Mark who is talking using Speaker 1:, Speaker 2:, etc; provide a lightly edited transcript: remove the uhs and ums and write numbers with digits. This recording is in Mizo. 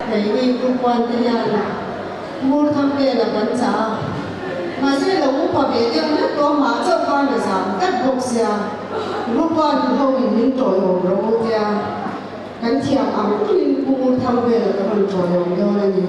Speaker 1: Keini Group One te hian Murthang vela kan chah a, mahse lo upa ve deuh hlek tawh mah chauh khan a zam tlat bawk sia, Group One ho in min tawiawm rawh u tia kan thiam ang angin Pu Murthang vela ka rawn tawiawm dawn a ni.